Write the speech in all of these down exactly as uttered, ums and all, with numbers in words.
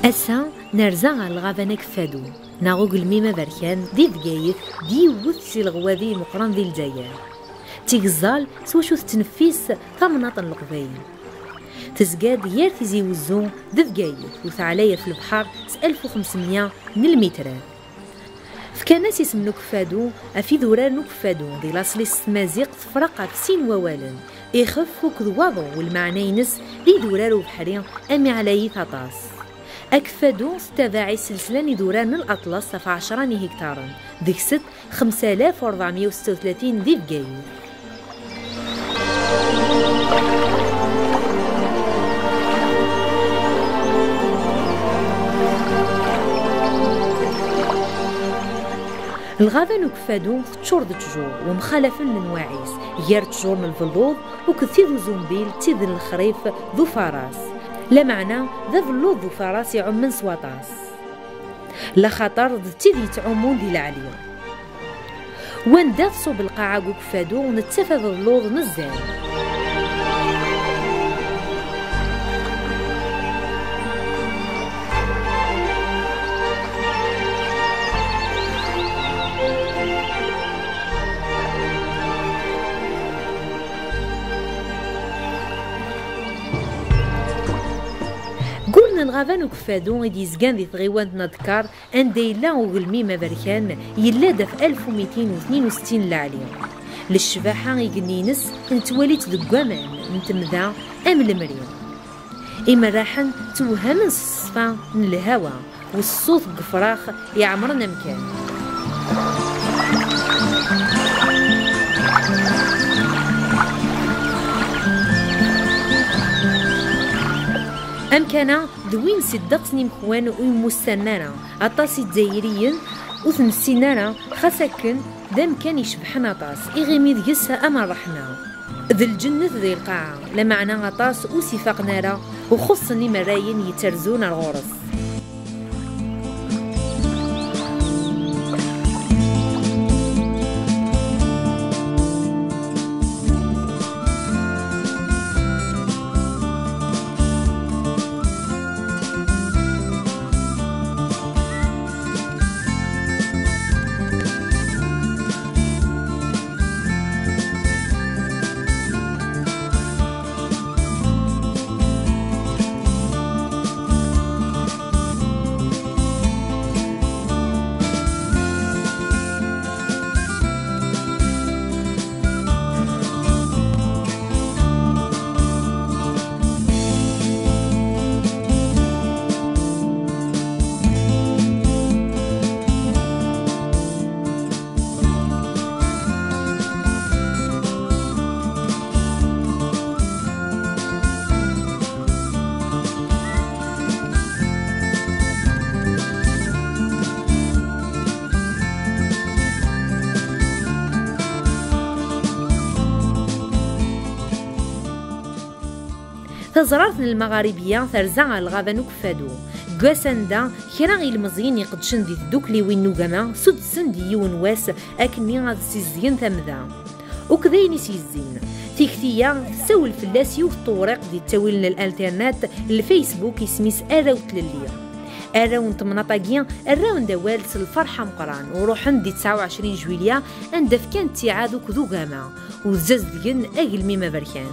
Ass-a, nerza ɣer lɣaba n Akeffadu, neɣ ugelmim aberkan, di Bgayet, d yiwet si leɣwabi meqqren di Lezzayer. Tigeẓẓal s wacu tettneffis tamnaḍt n Leqbayel. Tezga-d gar Tizi Wezzu d Bgayet, u teɛlay ɣef lebḥer s alef u xemsemya n lmitrat. Fkan-as isem n Ukeffadu ɣef idurar n Ukeffadu, di laṣel-is s tmaziɣt tefreq ɣef sin wawalen, ixef akked waḍu, u lmeɛna-ines d idurar ubeḥri amiɛlayit aṭas. Akeffadu tettabaɛ iselseln idurar n Laṭlas ɣef ɛecra n yihiktaren, deg-s xemsa alaf u ṛebɛemya u setta u tlatin di Bgayet. Lɣaba n Ukeffadu teččur d ttjur wemxalafen lenwaɛ-is, gar ttjur n lbelluḍ akked tid uzumbil d tid n lexrif d ufaras. Lameɛna, d abelluḍ d ufaras iɛummen s waṭas, laxaṭer d tid yettɛumun di leɛli. Wanda tṣub lqaɛa n Ukeffadu, nettaf abelluḍ nezzan. Ggul n lɣaba n Ukeffadu i d-yezgan di tɣiwant n Adekkar, anda yella ugelmim aberkan, yella-d ɣef alef u mitin u tnin u settin n leɛli. Lecbaḥa igenni-ines nettwali-tt deg waman n temda am lemri. Imerraḥen ttewhamen s ṣṣfa n lhawa u ṣṣut n yefrax iɛemren amkan. Amkan-a d win si ddeqs n yimekwan ur yemmustanen ara. Aṭas Izzayriyen ur t-nessin ara, xas akken d amkan icebḥen aṭas, iɣimi deg-s am ṛṛeḥma. D lǧennet di lqaɛa, lameɛna aṭas ur s-ifaqen ara, u xuṣṣen imerrayen yetterzun ar ɣur-s. Taẓrart n Lmaɣaribiya terza ɣer lɣaba n Ukeffadu. Deg wass anda, kra ilemẓiyen iqeddcen di tdukliwin n ugama suddsen di yiwen wass akkenni ad ssizdgen tamda. Ukk d ayen i s-yezzin. Tikti-a tessawel fell-as yiwet tewriqt di ttawilen n l'internet, lfacebook, isem-is Arraw n Tlelli. Arraw n temnaḍt-agi rran-d awal s lferḥ ameqqran u ruḥen di tesɛa u ɛecrin jwilya, anda fkan ttiɛad akked ugama u zzazdgen agelmim aberkan.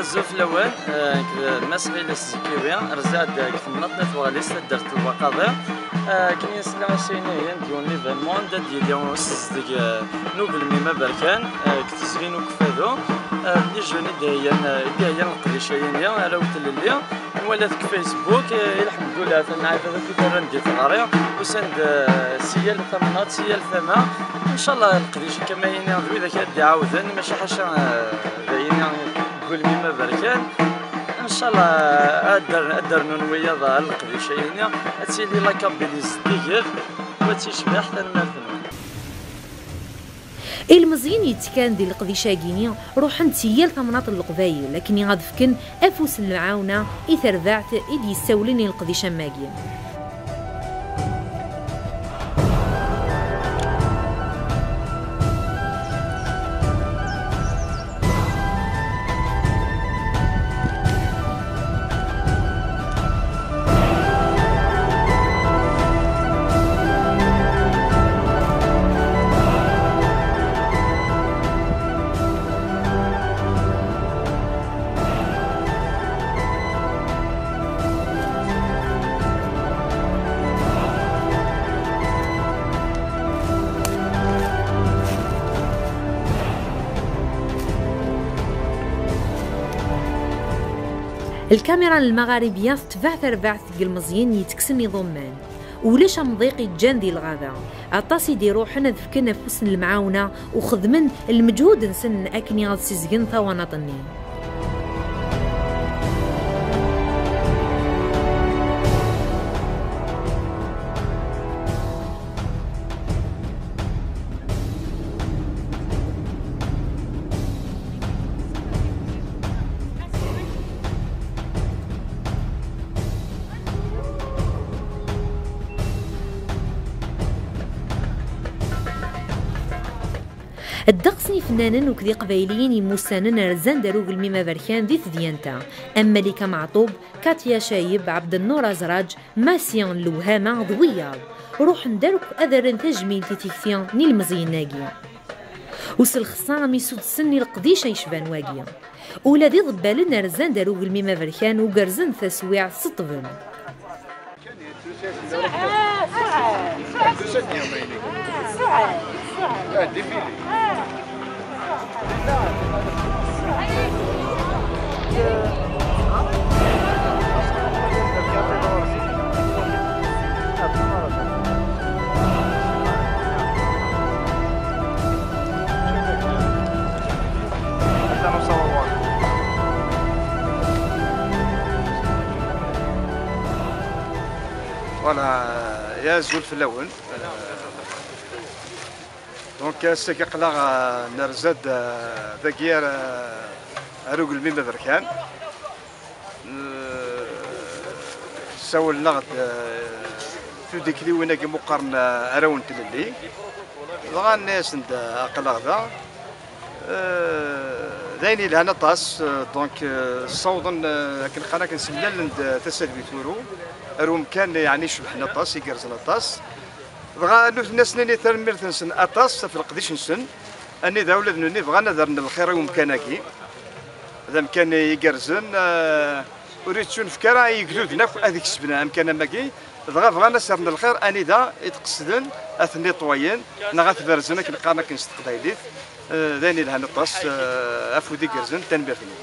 Azul fell-awen, eh, nekk d Mass Ɣilas Zekiwi, rziɣ-d deg temnaḍt n At Weɣlis, taddart n Lwaqaḍi. Eh, akken i nesla ass-a, ihi, deg yiwen n l'événement, ad d-yili usizdeg, eh, n ugelmim aberkan, eh, deg teẓgi n Ukeffadu. Eh, d les jeunes i d-iheyyan, eh, i d-iheyyan leqdic-ayi-ni, arraw n tlelli. Nwala-t deg Facebook, eh, i lḥemdullah, atan nɛid akk i terran di teɣri, usan-d, eh, si yal tamnaḍt, si yal tama. Ncallah leqdic-ik, am ayen d widak ad d-iɛawden, maca ḥaca, eh, d ayen deg ulmim aberkan. Ncallah ad d-, ad d-rnun wiyaḍ ar leqdic-ayi-ni, ad tili la Kabylie zeddiget, u ad tecbeḥ. Tanemmirt-nwen. Ilmeẓyen yettekkan di leqdic-agi-ni ruḥen-d si yal tamnaḍt n Leqbayel akken ad fken afus n lemɛawna i terbaɛt i d-yessawlen i leqdic am wagi. Lkamira n Lmaɣaribiya tetbeɛ tarbaɛt deg yilmeẓyen yettekksen iḍumman. Ulac amḍiq iǧǧan di lɣaba. Aṭas i d-iruḥen ad fken afus n lemɛawna u xedmen lmeǧhud-nsen akken ad ssizgen tawanaṭ-nni. Ddeqs n yifennanen akked iqbayliyen yemmusanen rzan-d ar ugelmim aberkan di tedyant-a, am Malika Meɛṭub, Katia Cayeb, Ɛebdennur Azraǧ, Masi n Lewhama d wiyaḍ. Ruḥen-d akk ad rren tajmilt i tikti n yilmeẓyen-agi. U s lxeṣṣa am yisuddsen i leqdic ay yecban wagi. Ula d iḍebbalen rzan-d ar ugelmim aberkan u gerrzen taswiɛt s ṭṭbel. Voilà, ya azul fell-awen. Donc, ass-agi aql-aɣ, euh, nerza-d, euh, dagi ar, euh, ar ugelmim aberkan. Euh, ssawlen-aɣ-d, euh, tudikliwin-agi meqqaren, euh, arraw n tlelli. Dɣa nni-asen-d, euh, aql-aɣ da. Euh, d ayen yelhan aṭas, euh, donc, euh, ssawḍen, euh, akken qqaren, akken semlalen-d tasa d wituru, ar umkan, yeɛni, icebḥen aṭas, igerrzen aṭas. Dɣa nutni ad sen-nini tanemmirt-nsen aṭas ɣef leqdic-nsen, anida ula d nutni bɣan ad rren lxir i umkan-agi. D amkan igerrzen, eh, ur yettunefk ara i yegduden akk ad kesben amkan am wagi, dɣa bɣan ad s-rren lxir anida i d-qesden ad t-nitwayen neɣ ad t-berzen akken qqaren akken s teqbaylit. Eh, d ayen yelhan aṭas, eh, afud igerrzen, tanemmirt-nwen.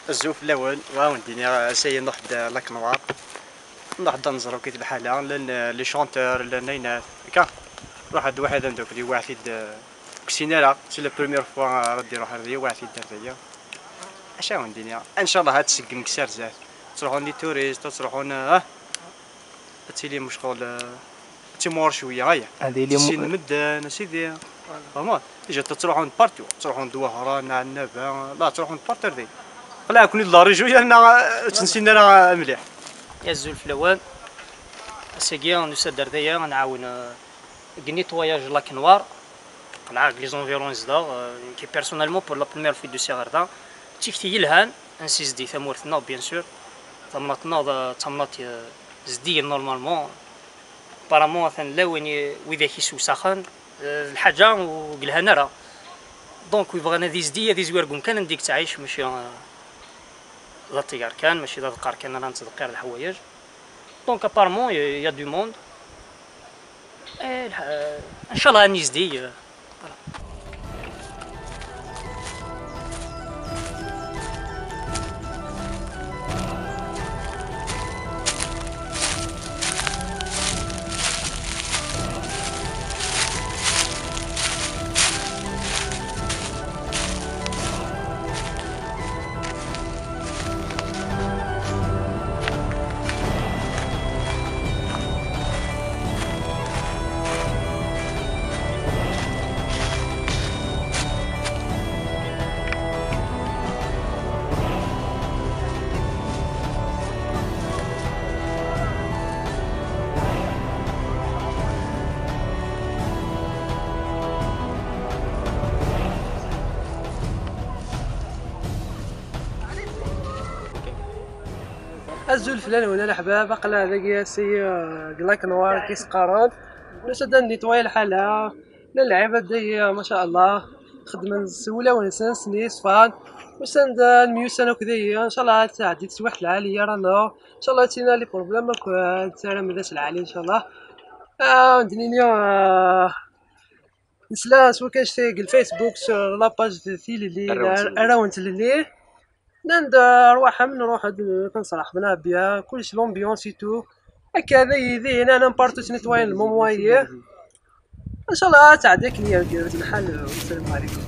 Azul fell-awen, wa wen-d-iniɣ, ass-agi nruḥ-d, eh, Lac Noir. Nruḥ-d ad nẓer akk-it lḥala, llan, eh, les chanteurs, llan ayennat, akka. Ruḥ-d waḥed amdakkel, yewɛed-t-id, eh, ur k-ssin ara, c'est la première fois, eh, ara d-iruḥ ar dagi, yewɛed-t-id ar dagi. Acu ara wen-d-iniɣ? Ncallah ad tseggem kkes ar zdat. Ttruḥun les touristes, ttruḥun, eh, ad tili mecɣul, eh, ad timɣur cwiya, aya. Ad yili mu- Sin medden, a sidi. Fehmeḍ? Déjà ttruḥun partout, ttruḥun d Wehran, Ɛennaba, la, ttruḥun partout ar dagi. Qleɛ-ken-id la région yerna, eh, ur tt-nessin ara mliḥ. Azul fell-awen. Ass-agi nusa-d ar daya ad nɛawen, eh, deg nettoyage Lac Noir. Qelɛeɣ deg les environs zdaɣ, euh, nekki personnellement pour la première fois d-usiɣ ɣer da. D tikti yelhan, ad nessizdi tamurt-nneɣ, bien sûr. Tamnaḍt-nneɣ d tamnaḍt, euh, zeddigen normalement. Apparemment atan llan win i, widak isewsaxen, euh, d lḥaǧa ur yelhan ara. Donc, yebɣan ad izdi, ad izwir deg umkan anda i yettɛic, mačči, euh, d aṭigar kan, mačči d adeqqar kan ara nettdeqqir leḥwayeǧ. Donc, apparemment, il y a du monde. Eh, lḥ-, euh, ncallah ad nizdi, euh, voilà. Azul fell-awen a leḥbab, aql-aɣ dagi ass-agi, euh, deg Lac Noir i s-qqaren. Nusa-d ad netwaye lḥala, llan lɛibad dagi, ma sha Allah, xeddmen s wulawen-nsen, s nni ṣfan. Usan-d ad myussan akk dagi, ncallah ad tɛeddi teswiɛt lɛali ara nneɣ, ncallah ad tina les problèmes akk, euh, ad ttarram d ass lɛali ncallah. Ah, ad d-nini, euh, nesla s wakka deg Facebook, sur la page de Tilelli, arraw n Tilelli. Nnan-d, euh, arwaḥem, nruḥ ad, euh, ad nṣerreḥ bnabya, kullec l'ambiance et tout. Akka d aydi, nnan partout nettoyen le moment-ayi. Ncallah ad tɛeddi akken yergez lḥal, euh, wassalam ɛlikum.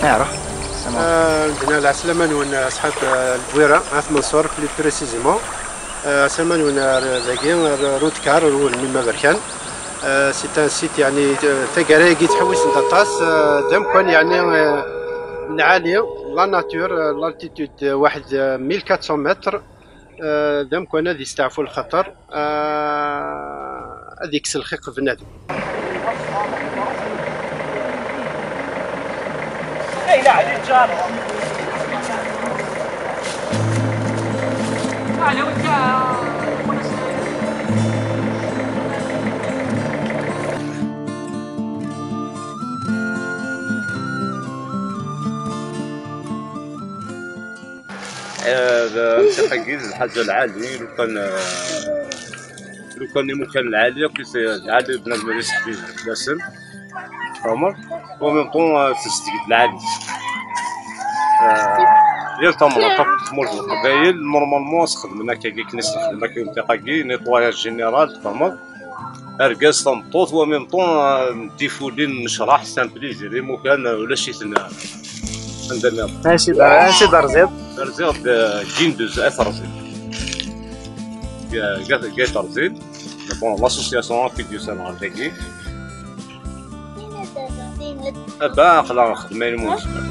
Neɛreq. Ah, lɛeslama-nwen, asḥab, ah, Lbwira, At Manṣur, plus précisément. Ah, lɛeslama-nwen ar dagi, ar Rudkar, ar ugelmim aberkan. Ah, c'est un site, yeɛni, ah, taggara-agi ttḥewwisen-d aṭas, ah, d amkan, yeɛni, ah, lɛali, la nature, ah, l'altitude, ah, waḥed, ah, mille quatre cents mètres. Ah, d amkan ad yesteɛfu lxaṭer, ah, ad yekkes lxiq bnadem. Eh, d-, ttixagi d lḥaǧa lɛali, lukan, eh, lukan imukan lɛali, akk is-, lɛali bnadem ad iseḥbi fell-asen. Tfehmeḍ? En même temps, eh, tezdeg d lɛali. Eh, yal tamnaḍt akk tmurt n Leqbayel, normalement, ad sxedmen akkagi, akken i snexdem akka i umtiq-agi, nettoyage général, tfehmeḍ? Argaz, tameṭṭut, wa en même temps, euh, tifulin, necraḥ, c'est un plaisir. Imukan, euh, ulac-iten, euh, anda nniḍen. Ansi d-, ansi d-terziḍ? Rziɣ-d, euh, Guinduz, At Rẓin. Ga-, ga-, Gayt Rẓin. Bon, l'association akk i d-yusan ɣer dagi. Aba, aql-aɣ nxeddem ayen umi nezmer.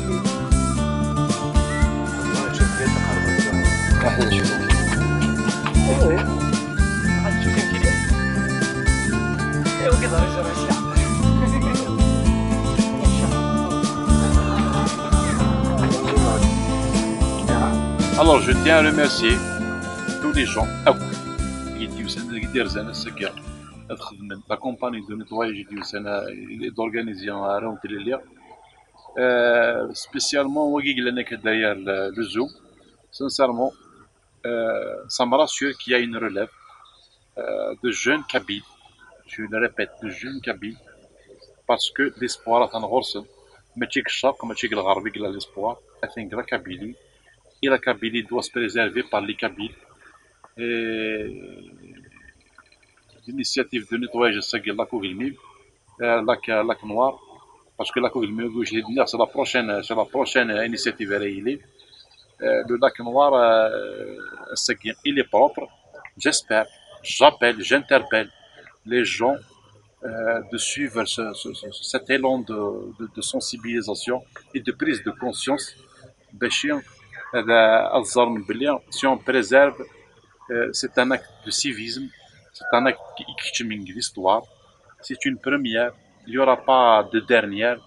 Alors, je tiens à remercier tous les gens akk i d-yusan, i d-yerzan ass-agi ad xedmen, la compagnie de nettoyage i d-yusan, i d-organizin Arraw n Tlelli. Euh, spécialement wagi yellan akka derrière le, le zoo. Sincèrement, euh, ça me rassure qu'il y a une relève. euh, de jeunes kabyles. Je le répète, de jeunes kabyles. Parce que l'espoir atan ɣur-sen. Mačči deg ccerq, mačči deg lɣerb i yella l'espoir. Atan deg la Kabylie. Et la Kabylie doit se préserver par les Kabyles. Et l'initiative de nettoyage ass-agi n lac Ugelmim, euh, lac, lac Noir, parce que lac Ugelmim, c'est la prochaine, c'est la prochaine initiative. Euh, le lac Noir, euh, ass-agi, il est propre. J'espère, j'appelle, j'interpelle les gens, euh, de suivre ce, ce, ce, cet élan de, de, de sensibilisation et de prise de conscience. Bac ad, ad ẓren belli si on préserve, euh, c'est un acte de civisme, c'est un acte qui, qui marque l'histoire, c'est une première, il n'y aura pas de dernière,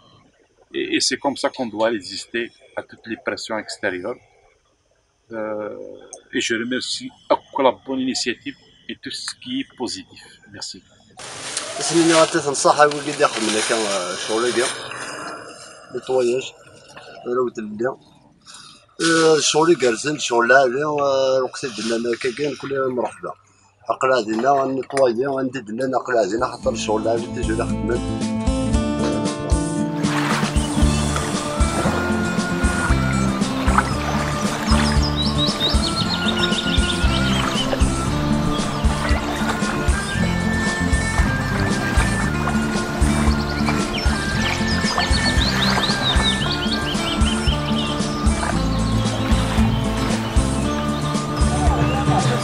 et, et c'est comme ça qu'on doit résister à toutes les pressions extérieures. Euh, et je remercie akk la bonne initiative et tout ce qui est positif. Merci. Asmi-nni aṭas n ṣṣaḥa wigi d-ixedmen akka, eh, ccɣel-agi, nettoyage, ara wten-nni. Eh, ccɣel igerrzen, ccɣel lɛali, eh, lweqt i d-nnan akka kan, kul mreḥba. Aql-aɣ dinna, nettoyer, anda i d-nnan aql-aɣ dinna, axaṭer ccɣel lɛali, tizuri xedmen.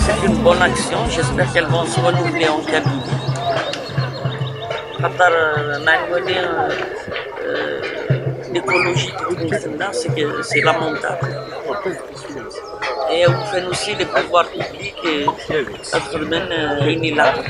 C'est une bonne action, j'espère qu'elles vont se renouveler en Kabylie. خاطر، آه، ما نولي، آه، آه، l'écologie تكون في الناس، c'est que c'est lamentable. Et on fait aussi les pouvoirs publics, euh, ad xedmen, euh, ayen ilaqen.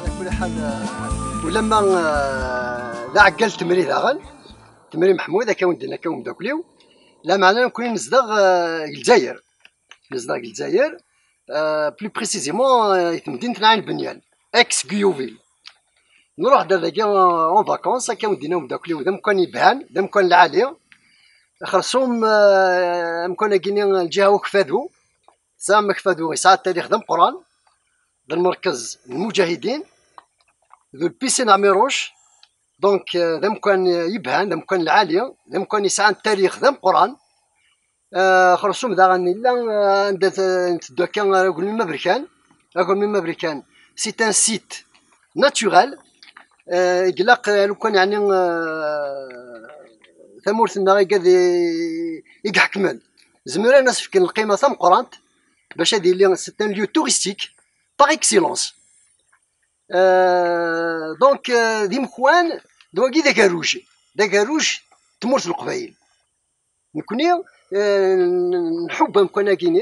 على كل حال، ولما، آه، لا عقلت تمري داغن، تمري محمود، هكا ولدنا، هكا ومداكليو. لا معنى نكون نزدغ، آه، الجزائر. نزدغ الجزائر، آه، plus précisément، آه، في مدينة العين بنيان، ex Guyouville. نروح دار داكي، آه، en vacances، هكا ودينا ومداكليو، ذا مكان يبهان، ذا مكان العالي. خرسوم، آه، مكان كيني الجهة وكفادو. سام مكفادو يسعى التاريخ ذا مقران، ذا المركز المجاهدين، ذو البيسين عميروش. Donc، آه، ذا مكان يبهان، ذا مكان العالي، ذا مكان يسعى التاريخ ذا مقران. آه، خرسوم داغن إلا، آه، عند ت-، نتدو كان أقول مما بركان، أقول مما بركان. C'est un site naturel. آه، إقلاق، آه، لو كان يعني، آه، ثمورت النغيقة ذي يقحكمن. زمرنا نسفك القيمة ثم قرانت باش هذه اللي c'est un lieu touristique par excellence. آه، donc، آه، ذي مكوان دواقي ذا كاروج، ذا كاروج تمورت القبايل. نكوني، آه، نحب أمكان أكيني،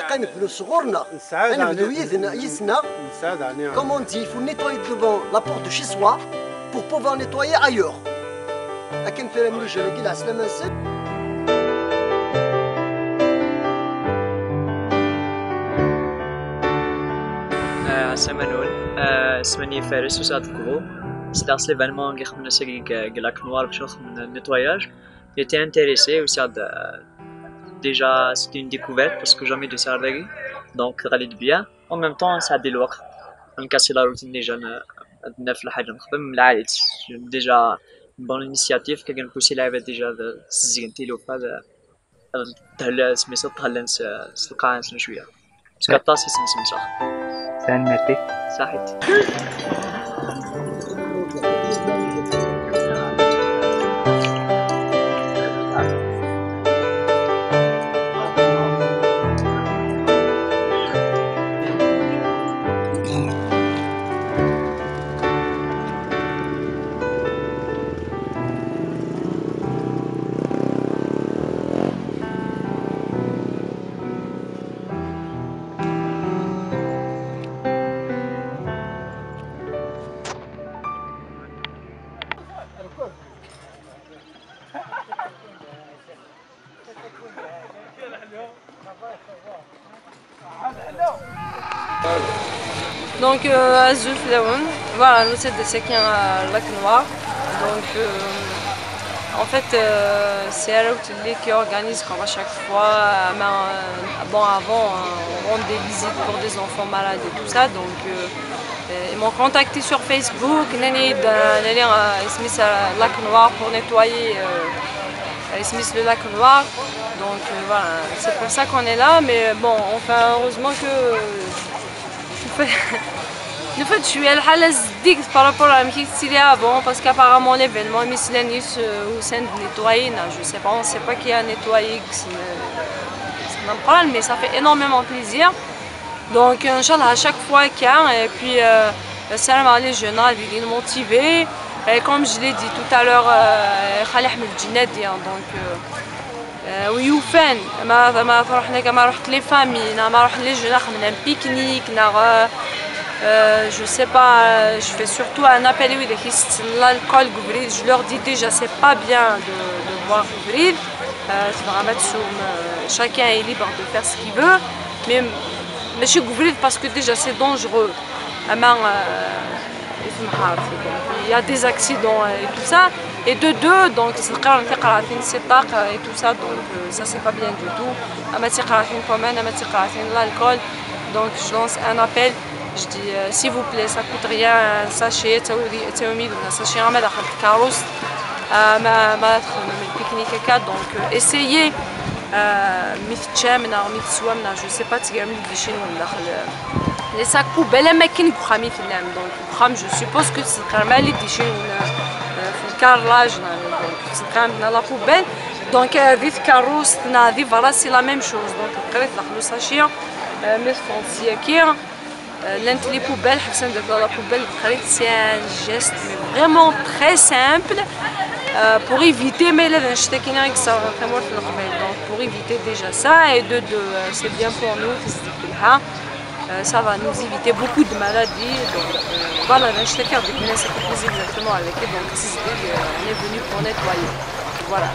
ilaq ad nebdu sɣur-neɣ. Ad nebdu yid-neɣ, yid-neɣ. Comme on dit, il faut nettoyer devant la porte de chez soi pour pouvoir nettoyer ailleurs. Akken tura mliǧ-agi lɛeslama-nsen. Ɛeslama-nwen, isem-nni Fares, usiɣ-d seg Uqbu. Sliɣ s l'événement i xedmen ass-agi deg Lac Noir bac ad xedmen nettoyage. J'étais intéressé, usiɣ-d, déjà c'était une découverte parce que jamais d-usiɣ ar dagi. Donc ɣlid bien. En même temps, ça a des locks. Nkas la routine déjà, ad naf lḥaǧa nexdem lɛali. Déjà une bonne initiative, quelqu'un poussé la déjà de s'zigner le pas de de la smis de talent. C'est le cas, c'est le choix. Parce que t'as c'est c'est ça. C'est un métier. Ça hit. Donc, euh, azul fell-awen. Voilà, nous c'est de Sekin à Lac Noir. Donc, euh, en fait, euh, c'est Alaout qui organise comme à chaque fois. Euh, mais, euh, bon, avant, euh, on rend des visites pour des enfants malades et tout ça. Donc, euh, Ils m'ont contacté sur Facebook, nani, euh, nani, euh, isem-is, euh, Lac Noir pour nettoyer, euh, isem-is le Lac Noir. Donc euh, voilà, c'est pour ça qu'on est là, mais bon, enfin, heureusement que, en fait, en fait, je suis à la zdig par rapport à ce qui avant, parce qu'apparemment l'événement, mais c'est la nuit, euh, au sein de nettoyer, non, je sais pas, on sait pas qui a nettoyé, c'est, euh, c'est normal, mais ça fait énormément plaisir. Donc, Inch'Allah, à chaque fois qu'il y a, et puis, euh, ça va aller, je suis motivée. Et comme je l'ai dit tout à l'heure, euh, Khalid Ahmed Djinadi, hein, donc, euh, euh, oui, ou fan, ma, ma, ma, ma, les familles, na, ma, les jeunes, na, un pique-nique, na, euh, euh, je sais pas, euh, je fais surtout un appel, oui, de l'alcool, je leur dis déjà, c'est pas bien de, de boire, euh, c'est vraiment, euh, chacun est libre de faire ce qu'il veut, mais, mais je suis parce que déjà c'est dangereux. Ama, euh, il y a des accidents et tout ça. Et de deux, donc, c'est quand même fait c'est pas, euh, et tout ça, donc, euh, ça c'est pas bien du tout. Ama c'est quand même, ama c'est l'alcool. Donc, je lance un appel. Je dis, euh, s'il vous plaît, ça coûte rien, un sachet, un sachet, un sachet, un pique-nique, donc, euh, essayez, euh, mi teččam, neɣ mi teswam, neɣ je sais pas, tgam les déchets, les sacs poubelles, am akken deg uxxam i tellam. Donc, uxxam, je suppose que c'est quand même les déchets, euh, في الكراج, donc, c'est quand même la poubelle. Donc, euh, di tkeṛṛust, neɣ di berra, c'est la même chose. Donc, qrib daxel usachet, euh, mille francs, euh, llant les poubelles, ḥebsen deg la poubelle, qrib, c'est un geste, mais vraiment très simple, euh, pour éviter, mais là, je t'ai dit, ça, vraiment, le problème. Donc, pour éviter déjà ça, et de, de, euh, c'est bien pour nous, c'est, hein. Euh, ça va nous éviter beaucoup de maladies. Donc, euh, voilà, je t'ai dit, c'est exactement avec eux. Donc, c'est, euh, on est venu pour nettoyer. Voilà.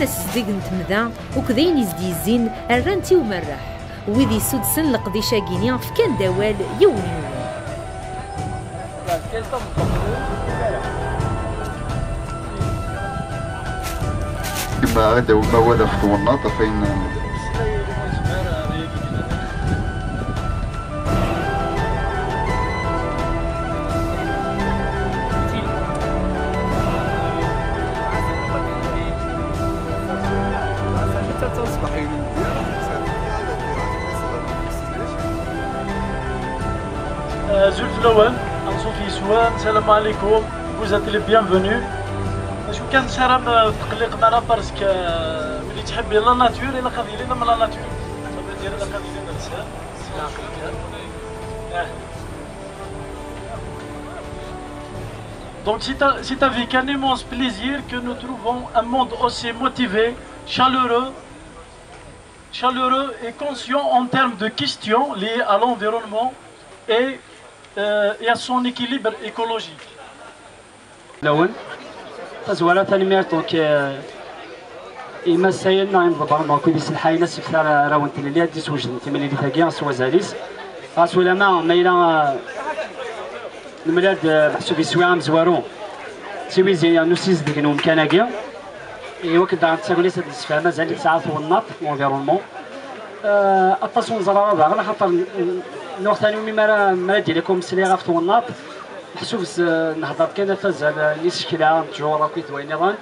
Asezdeg n temda akked ayen i s-d-yezzin rran-t i umerreḥ. Wid yessuddsen leqdic-agi-ni fkan-d awal yiwen yiwen. Yemma ad d-awim awal ɣef twennaḍt ɣef ayen. Azul fell-awen, anṣuf yes-wen, salam ɛlikum, vous êtes les bienvenus. Acu kan nessaram, euh, tqelliqem ara parce que, euh, win yettḥibbi la nature, ilaq ad yili am la nature. Ça veut dire ilaq ad yili d lsan. Donc c'est un, c'est avec un immense plaisir que nous trouvons un monde aussi motivé, chaleureux, chaleureux et conscient en termes de questions liées à l'environnement et, euh, et à son équilibre écologique. Lawen, tazwara tanemmirt, donc, euh, imassayen neɣ imḍebbren, donc, wid iselḥayen asebter ara awen-tlelli ad d-iswejden timlilit-agi s wazal-is. Ɣas ulama ma yella, euh, nemlal-d, euh, meḥsub iswi amezwaru d tiwizi n usizdeg n umkan-agi. I wakken daɣen d tagnit ad d-nessefhem azal i tesɛa twennaḍt, l'environnement. Euh, aṭas ur neẓra ara daɣen, axaṭer n-, n-, nuɣ tanumi mi ara, mi ara d-yili kum sliɣ ɣef twennaḍt, meḥsub s-, nehder kan ɣef azal n isekla, n ttjur akked wayen nniḍen.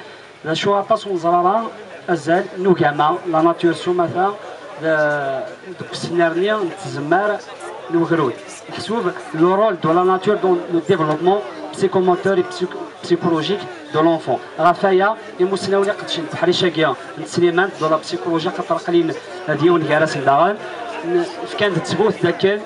D acu aṭas ur neẓra ara azal n ugama, la nature s umata, d-, deg usnerni n tzemmar n ugrud. Meḥsub le rôle de la nature dans le développement psychomoteur et psych-, psychologique de l'enfant. Ɣef waya, imussnawen iqeddcen n teḥric-agi n teslimant de la psychologie, xaṭer aql-in d yiwen gar-asen daɣen, n-, fkan-d ttbut d akken,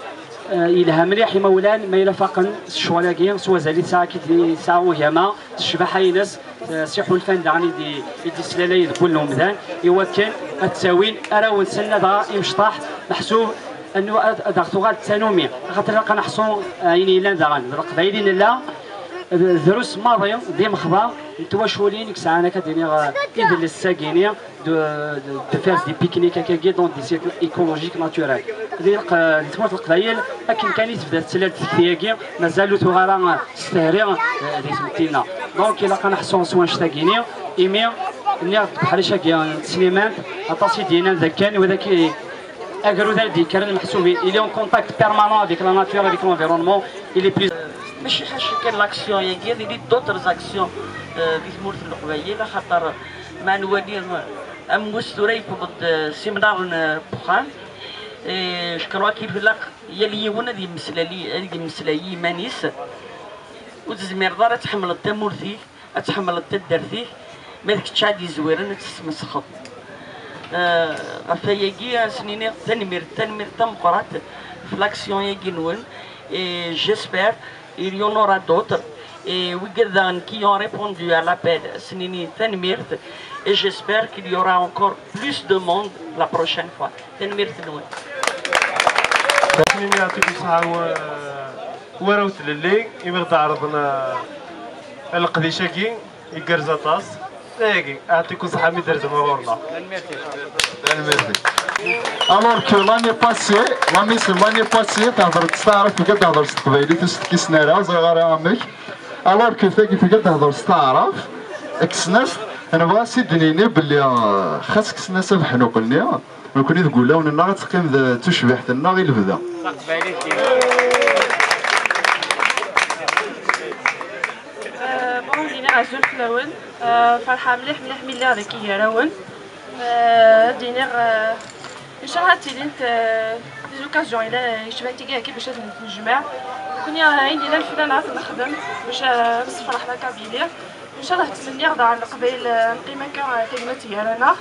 eh, yelha mliḥ imawlan ma yella faqen s ccɣel-agi, s wazal i tesɛa, i d-, i tesɛa ugama, s ccbaḥa-ines, eh, s iḥulfan daɣen i d-, i d-islalayen deg wul n umdan, i wakken ad ttawin arraw-nsen ladɣa imecṭaḥ, meḥsub annu ad, ad aɣ-tuɣal d tanumi, axaṭer ilaq ad neḥṣu, eh, ayen yellan daɣen. D leqbayel i nella, d, drus maḍi d imexḍa n twaculin i yesɛan, akka d-iniɣ, eh, idles-agi-ni, de, de, de faire des pique-niques akkagi dans des sites écologiques naturels. Di leq-, di tmurt n Leqbayel, akken kan i tebda tettlal tekti-agi, mazal ur tuɣ ara s tehri, eh, di tmetti-nneɣ. Donc, ilaq ad neḥṣu s wanect-agi-ni, imi nniɣ-d deg uḥric-agi n teslimant, aṭas i d-yennan d akken, wid akk i, agrud ara d-yekkren meḥsub, il est en contact permanent avec la nature, avec l'environnement, il est plus. Mačči ḥaca kan l'action-agi, il y a d'autres actions, euh, di tmurt n Leqbayel, axaṭer ma nwali, euh, ammus tura yewweḍ-d, euh, s imnaḍen, euh, n wexxam. Et je crois qu'il ilaq yal yiwen ad yemmeslali-, ad yemmeslay i yiman-is. Ur tezmireḍ ara ad tḥemmleḍ tamurt-ik, ad tḥemmleḍ taddart-ik, ma d kečč ad d-yezwiren ad tesmesxeḍ. Eh, ɣef wayagi, ad sen-iniɣ tanemmirt, tanemmirt tameqqrant ɣef l'action-agi-nwen. Et j'espère il y en aura d'autres. Et wigad daɣen qui ont répondu à l'appel, ad sen-ini tanemmirt. Et j'espère qu'il y aura encore plus de monde la prochaine fois. Tanemmirt-nwen. Ad sen-ini yeɛṭikum ṣṣeḥḥa, wa-, warraw tlelli, imi ɣ-d-ɛerḍen, eh, leqdic-agi, igerrez aṭas. Ayagi, yeɛṭikum ṣṣeḥḥa mi d-terdem ɣur-neɣ. Tanemmirt. Alors que l'année passée, l'année, l'année passée, tehder s taɛrabt, tga tehder s teqbaylit, ur s-tekkisen ara, ẓriɣ ara amek. Alors que tagi tga tehder s taɛrabt, kksen-as, nebɣa ad s-id-nini belli, euh, xas kksen-as abeḥnuq-nni, nekkni deg wulawen-nneɣ ad teqqim d tucbiḥt-nneɣ i lebda. Euh, bon, ad d-iniɣ azul fell-awen. Euh, ferḥeɣ mliḥ, mliḥ mi lliɣ dagi gar-awen. Euh, ad d-iniɣ, euh, ncalleh ad tilint, euh, des occasions ila yecban tigi akka bac ad tent-nejmeɛ. Nekkni, euh, ayen yellan fell-aneɣ ad t-nexdem bac, euh, ad nessefreḥ la Kabylie. Ncalleh ttmenniɣ daɣen Leqbayel, euh, neqqim akka, euh, tagmat gar-aneɣ.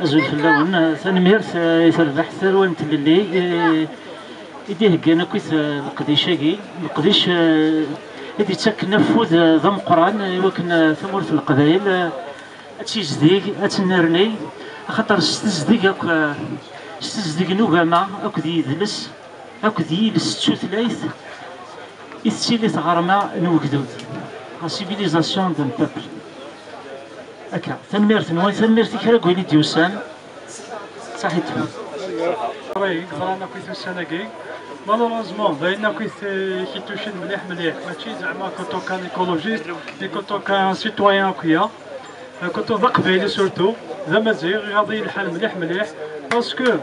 Azul fell-awen, tanemmirt, eh, i terbaɛt tarwa n tlelli, eh, i d-iheggan akkit, eh, leqdic-agi, leqdic, eh, i d-yettakken afud, eh, d ameqqran i wakken, eh, tamurt n Leqbayel, eh, ad tizdig, ad tennerni, axaṭer s tezdeg akk, eh, s tezdeg n ugama akked yidles, Akked yiles d tutlayt i tettili tɣerma n ugdud, la civilisation d'un peuple. Akka, tanemmirt-nwen, tanemmirt i kra n win i d-yusan. Saḥit. Ɣer i yeẓran akkit ussan-agi. Malheureusement, d ayen akkit, eh, i k-itucin mliḥ mliḥ. Mačči zeɛma en tant qu'écologiste, mais en tant qu'un citoyen akya. En tant qu'aqbayli surtout, d amaziɣ, iɣaḍ-iyi lḥal mliḥ mliḥ. Parce que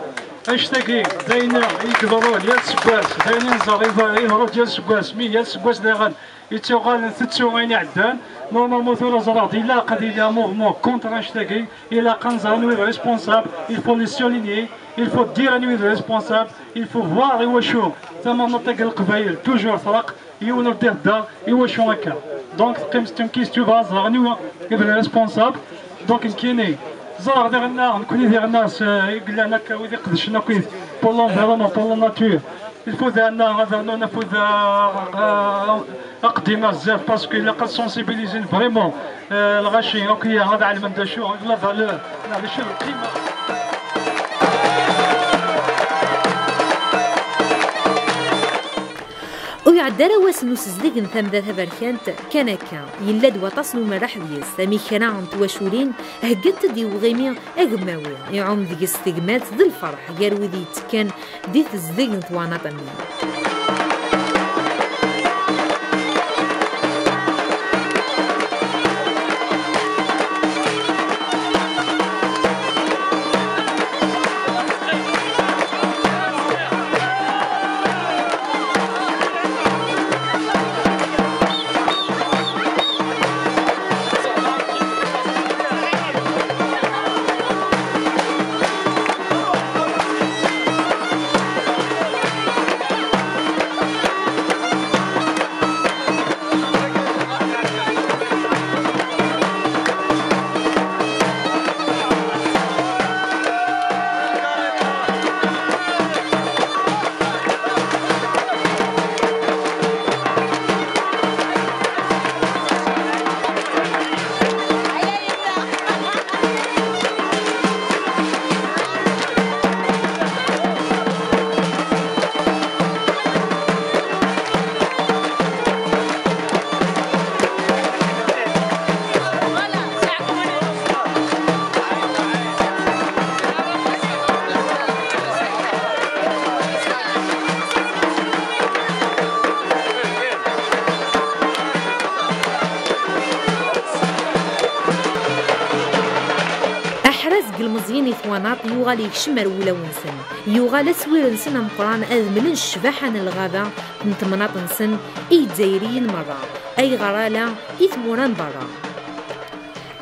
annect-agi, d ayen i yeḍrun yal seggas, d ayen i nẓerr iḍ-, iḍerru-d yal seggas, mi yal seggas daɣen, yettuɣal ntettu ayen iɛeddan. Normalement, tura ẓriɣ-d, ilaq ad yili un mouvement contre annect-agi, ilaq ad nẓer anwa i d responsable, il faut les souligner, il faut dire anwa i d responsable, il faut voir iwacu tamannaṭ-agi n Leqbayel toujours treqq, yiwen ur d-ihedder iwacu akka. Donc, teqqim c'est une question, bɣa ẓreɣ anwa i d responsable. Donc, nekkini, ẓreɣ diɣenna, nekkni diɣenna s-, i yellan akka, wid iqedcen akkit pour l'environnement, pour la nature. Il faut diɣenna ad rnun afud, euh, euh, aqdim ar zdat, parce que ilaq ad sensibiliser vraiment, euh, lɣaci akya, ad ɛelmen d acu, la valeur, neɣ d acu lqima. Ur iɛedda ara wass n usezdeg n tamda taberkant kan akka. Yella-d waṭas n umerreḥ deg-s, amek kra n twaculin heggent-d i uɣimi agemmawi, iɛum deg-s tegmat d lferḥ gar wid yettekkan di tezdeg n twanaṭ-nni. Aḥraz n yilmeẓyen i twanaṭ yuɣal yekcem ar wulawen-nsen, yuɣal aswir-nsen ameqqran ad mlen ccbaḥa n lɣaba n temnaḍt-nsen i Yizzayriyen merra, ayɣer ala i tmura n berra.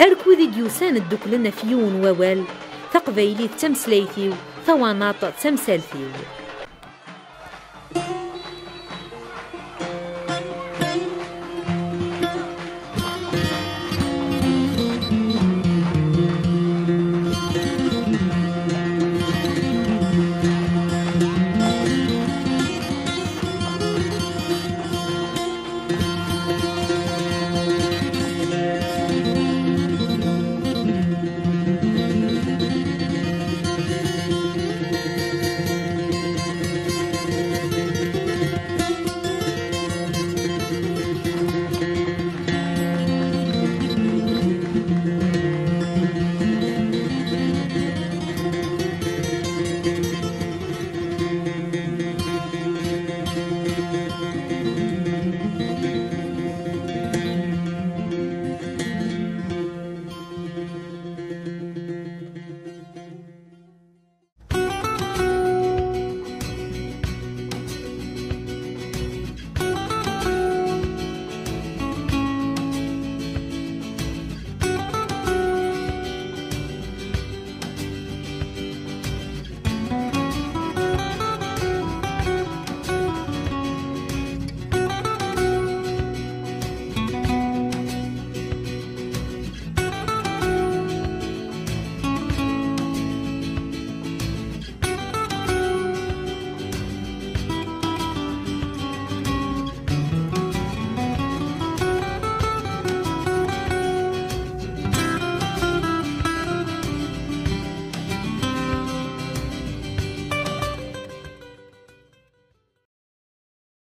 Ark wid i d-yusan dduklen ɣef yiwen wawal, taqbaylit d tameslayt-iw, tawanaṭ d tamsalt-iw.